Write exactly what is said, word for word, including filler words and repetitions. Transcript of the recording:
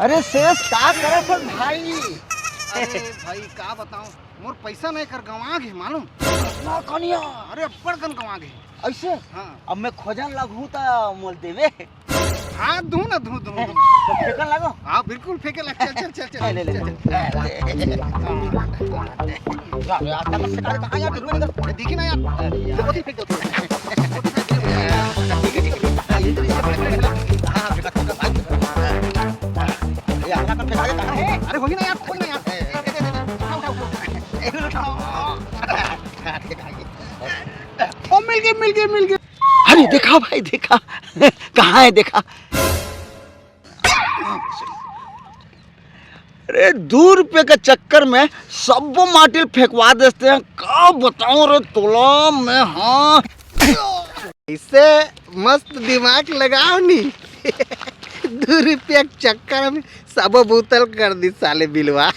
अरे सेठ, का करत हस भाई? अरे भाई, का बताऊं, मोर पैसा ना एकर गंवा गे, मालूम? ना कनिया। अरे अब्बड़ कन गंवा गे। ऐसे? हाँ। अब मैं खोजन लगहूँ त मोल देबे? हाँ, दूँ ना, दूँ, दूँ, दूँ। तो फेंकन लगो? हाँ, बिल्कुल फेंके लग। चल, चल, चल, चल, ले, ले, ले, चल, ले। चल। यार, यार, कहाँ यार, तू रुक, रुक। देखी ना यार। अरे यार। वो भी फेंक दो। अरे होगी ना यार, होगी ना यार। उठा, उठा, उठा। ओ, मिल गए, मिल गए, मिल गए। अरे देखा भाई, देखा। कहाँ है, देखा। अरे, दू रुपये के चक्कर में सब्बो माटी ल फेंकवा देते हैं। का बताऊं रे तोला मैं, हाँ। इससे मस्त दिमाग लगाओ नी। दू रुपया के चक्कर में सबो बोतल कर दी साले बिलवा।